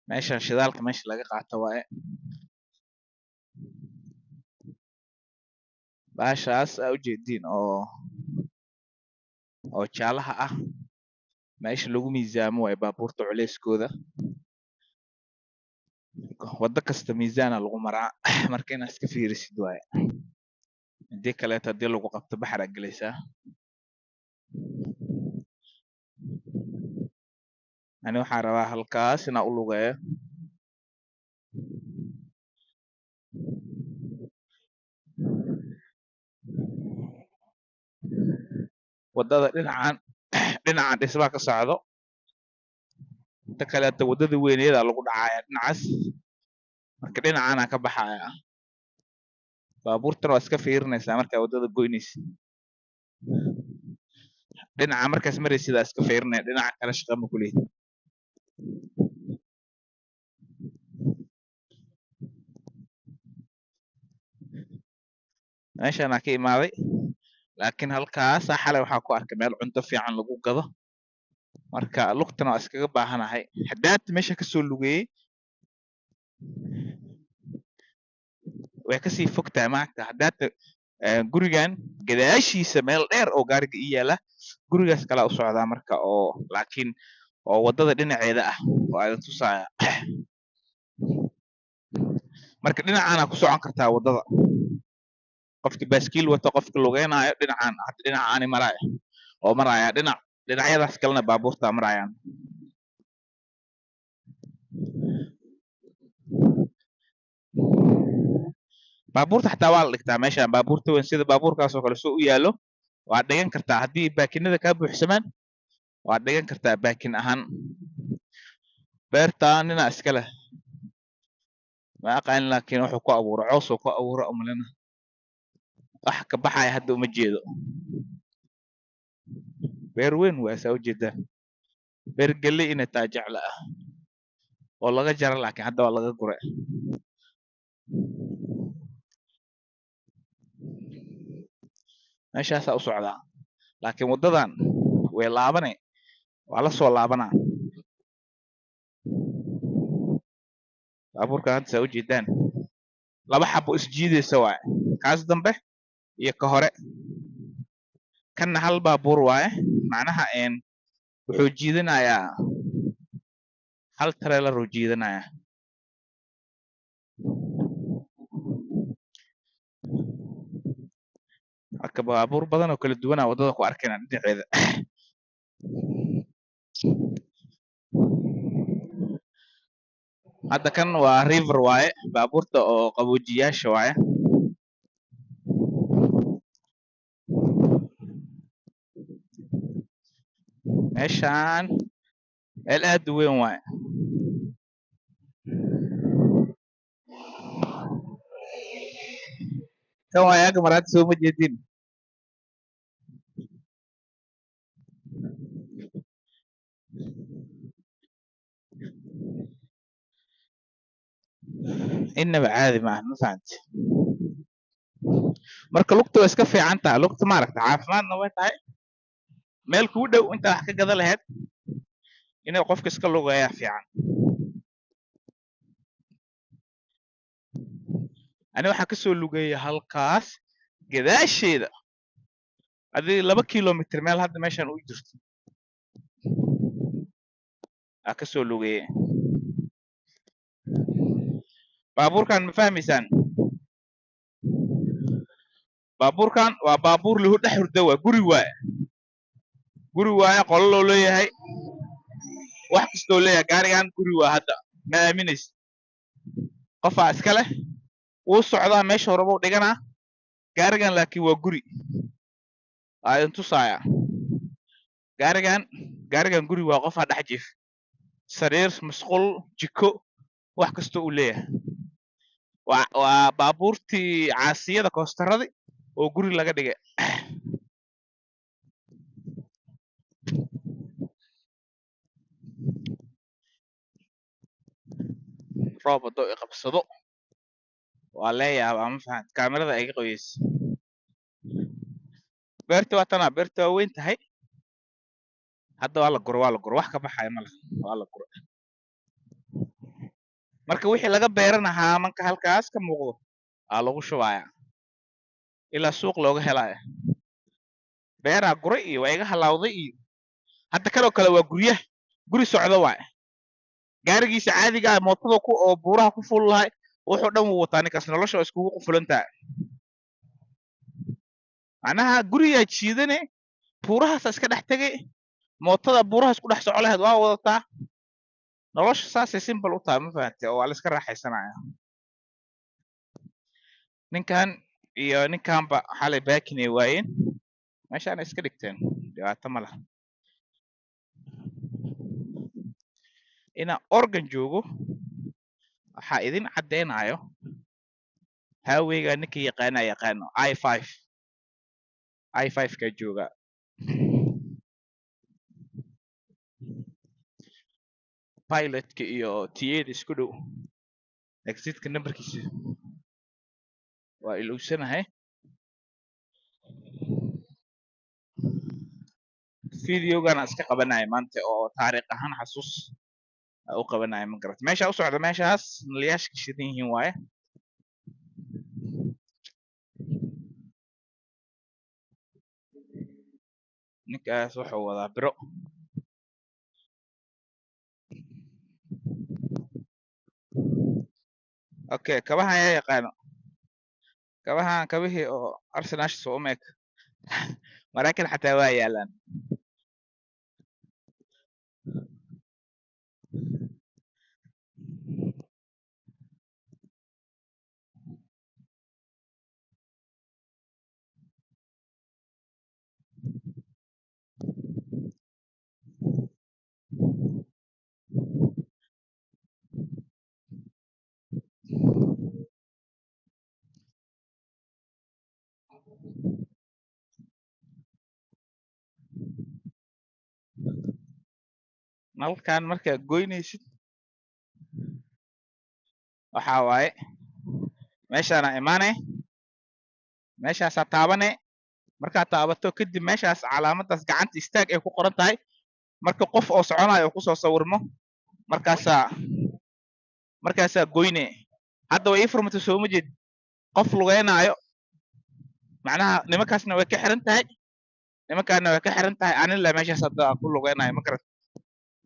Meeshan shidaalka meesha laga qaato waaye. Bahashaas aa ujeediin oo jaalaha ah, meesha lagu miisaamo waaye baabuurta culeyskooda. Waddo kasta miisaana lagu maraa, marka inaad iska fiirisid waaye. Haddii kaleeto haddii lagu qabto baxar aa gelaysaa. Ani waxaan rabaa halkaas inaan u lugeeyo. Waddada dhinacan dhismaha ka socdo. Inta kaleeto waddada weyneeda lagu dhacaaya dhinacaas. Marka dhinacan aan ka baxaaya. Baabuurtana waa iska fiirinaysaa markaa waddada goynaysid. Dhinaca markaas maraysid aa iska fiirinaya, dhinaca kale shaqa ma ku lihid. Meeshaan aan ka imaaday, laakiin halkaas xalay waxaa ku arkay meel cunto fiican lagu gado. Marka lugtana waa iskaga baahanahay. Haddaad meesha ka soo lugeeyay way ka sii fog tahay maanta. Haddaad gurigan gadaashiisa meel dheer oo gaariga ii yaala, gurigaas kala u socdaa marka oo laakiin oo waddada dhinaceeda ah waa idin tusaaya. Marka dhinacaana ku socon kartaa waddada. Qofki baaskiil wato, qofki lugeynaayo dhinacaan, hadda dhinacaani maraya oo maraya dhinacyadaas kalena baabuurta marayaan. Baabuurta xataa waa la dhigtaa meeshaan. Baabuurta weyn sida baabuurkaas oo kale soo u yaallo waad dhigan kartaa. Haddii baakinada kaa buuxsamaan waad dhigan kartaa baakin ahaan. Beertaan ninaa iska leh, ma aqaan, laakiin wuxuu ku abuuray cows uu ku abuuray umalena. Wax ka baxaya hadda uma jeedo. Beer weyn waa saa ujeedaan. Beer galley inay tahay jecla ah oo laga jara, laakiin hadda waa laga guray. Meeshaasaa u socdaa, laakiin waddadan way laabane, waa la soo laabanaa. Baabuurkan hadda saa ujeedaan laba xabo isjiidaysa waaye, kaas dambe iyo ka hore. Kanna hal baabuur waaye, macnaha wuxuu jiidanayaa hal trailer uu jiidanayaa. Marka baabuur badan oo kala duwan aa waddada ku arkayna dhinaceeda. Hadda kan waa river waaye, baabuurta oo qaboojiyaasha waaye. Meeshaan meel aad u weyn waaye. Kan waa aga maraad, soo ma jeedin. Innaba caadi maaha, ma fahanti? Marka lugta way iska fiican tahay. Lugta maaragta caafimaadna way tahay. Meel kuu dhow intaa wax ka gada lahayd inay qofka iska lugeeyaa fiican. Ani waxaa ka soo lugeeyay halkaas gadaasheeda, adii 2 kilomitir meel hadda meeshaan u jirto aa ka soo lugeeyay. Baabuurkan ma fahmaysaan? Baabuurkan waa baabuur lahu dhex hurda, waa guri waaye, guri waaye, qolo loo leeyahay, wax kastoo leeyahay. Gaarigan guri waa hadda, ma aaminaysid? Qofaa iska leh, wuu socdaa, meesha horeba u dhiganaa gaarigan, laakiin waa guri. Waa idin tusaaya gaarigan. Gaarigan guri waa, qofaa dhex jiif, sariir, musqul, jiko, wax kasta uu leeyahay. Waa baabuurtii caasiyada koostaradii oo guri laga dhigay. Roob hadduu i qabsado waa lee yaabaa, ma fahant? Kaamirada iga qoyeysa. Beerta waa tanaa, beerta waa weyn tahay. Hadda waa la guro, waa la guro, wax ka baxaya ma laha, waa la guro. Marka wixii laga beerana haamanka halkaas ka muuqdo aa lagu shubayaa ilaa suuq looga helaya. Beeraa guray iyo waa iga halawday iyo hadda kaloo kale waa guryaha, guri socdo waaye. Gaarigiisa caadiga ah, mootada ku oo buuraha ku fuul lahay, wuxuu dhan wuu wataa ninkaas. Nolosha waa iskugu qufulan tahay. Macnaha gurigaa jiidane, buurahaasa iska dhex tegay, mootada buurahaas ku dhex soco lahayd waa wadataa. Nolosha saasay simple u tahay, ma fahantay? Oo waa la iska raaxaysanaya. Ninkan iyo ninkanba xalay baakin ay waayeen, meeshaana iska dhigteen, dhibaato ma laha. Inaan Oregon joogo waxaa idin caddeynayo highwayga. Ninka yaqaana yaqaano I-5, I-5 ka jooga. Pilotka iyo tiyada isku dhow, exitka numberkiisa waa ilowsanahay. Videogana iska qabanaya maanta oo taariikh ahaan xasuus u qabanaya, ma garat? Meesha u socda, meeshaas nalayaasha ka shidan yihiin waaye. Ninkaas wuxuu wadaa biro. Okay, kabahan yaa yaqaano? Kabahan kabihii oo Arsenal soo umeek Maraykan xataa waa yaalaan. Nalkan markaa goynaysid waxaa waaye meeshaana imaane, meeshaasaa taabane. Markaad taabato kadib, meeshaas calaamadaas gacanta istaag ay ku qoran tahay, marka qof oo soconayo oo kusoo sawirmo, markaasaa goyne. Hadda way ii furmatay, sooma jeed? Qof lugeynaayo macnaha nimankaasna way ka xiran tahay, nimankaana way ka xiran tahay. Anila meeshaas hadda aan ku lugeynayo, ma garat?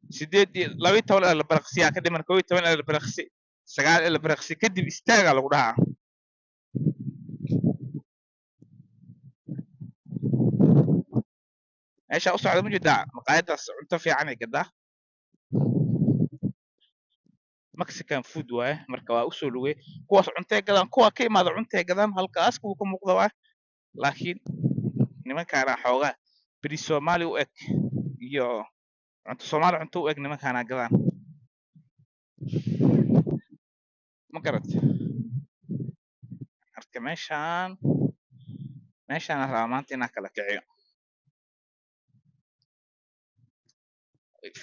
8 iyo 12 ilbiriqsiyaa ka dhiman, 11 ilbiriqsi, 9 ilbiriqsi kadib istaagaa lagu dhahaa. Meesha u socda ma jeedaa? Maqaayadaas cunto fiican ay gadaa, Mexican food waaye. Marka waa usoo lugay. Kuwaas cuntay gadaan, kuwa ka imaada cuntay gadaan, halkaas kuwa ka muuqda waay. Laakiin nimankaana xoogaa beri Soomaali u eg iyo cunto Soomaali cunto u eg nimankaana gadaan, ma garat? Marka meeshaan rabaa maanta inaan kala kiciyo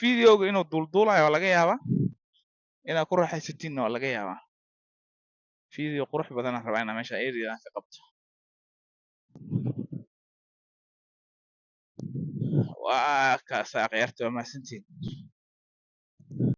videoga. Inuu duulduulayo waa laga yaabaa, inaad ku raaxaysatinna waa laga yaabaa. Video qurux badanaan rabaa inaan meesha area ka qabto. Waa kaasa, akhyaarta, waa mahadsantihiin.